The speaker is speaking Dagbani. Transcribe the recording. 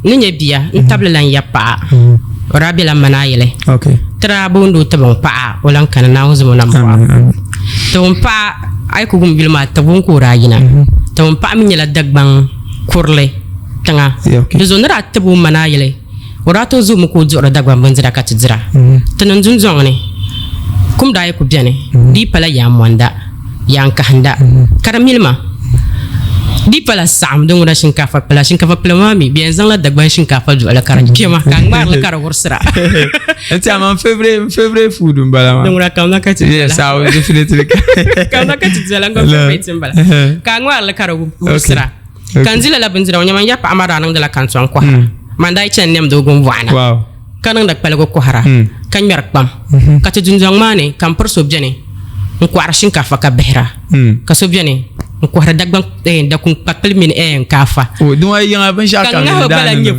Ni nyɛ bia n tabili lan ya paɣa o daa bela Manaayili ti daa booni o Tibiŋ paɣa o lan kani Naawuni zom o nam buɣa. Tibiŋ paɣa a yi ku wum yuli maa Tibiŋ ka o daa yina. Tibiŋ paɣa mi nyɛla Dagbaŋ kurili tiŋa. Di zuɣu ni daa tibi o Manaayili o daa tooi zoomi ka o duɣiri Dagbaŋ bindira ka ti dira. Ti niŋ dundɔŋ ni kum daa yi ku beni di yi pala Yaamonda. Yaa n-kahinda, ka di mili ma. Di pala saɣim din ŋuna shinkaafa kpila. Shinkaafa kpila maa mi, bɛ yɛn zaŋla Dagban shinkaafa duɣili ka di kpɛma, ka a ŋmaari li ka di wurisira. N tiɛha man favorite favorite food n bala maa. Din ŋuna kamina ka ti dala. Yes, I will definitely. Kamina ka ti dala, n gba favorite n bala. Ka a ŋmaari li ka di wurisira. Ka n di lala bindira ŋɔ, nyama n ya paɣa maa daa niŋdila kantɔŋ kɔhira. Man daa yi chani nɛmdi o gumbɔɣu na. ka niŋdi kpaligu kɔhira, ka ŋmɛri kpam. Ka ti dundɔŋ maa ni ka m piri so beni n-kɔhiri shinkaafa ka bihira, ka so beni n-kɔhiri Dagbaŋ dakun kpakpili mini kaafa. Ka ŋahiba gba lahi nyɛ.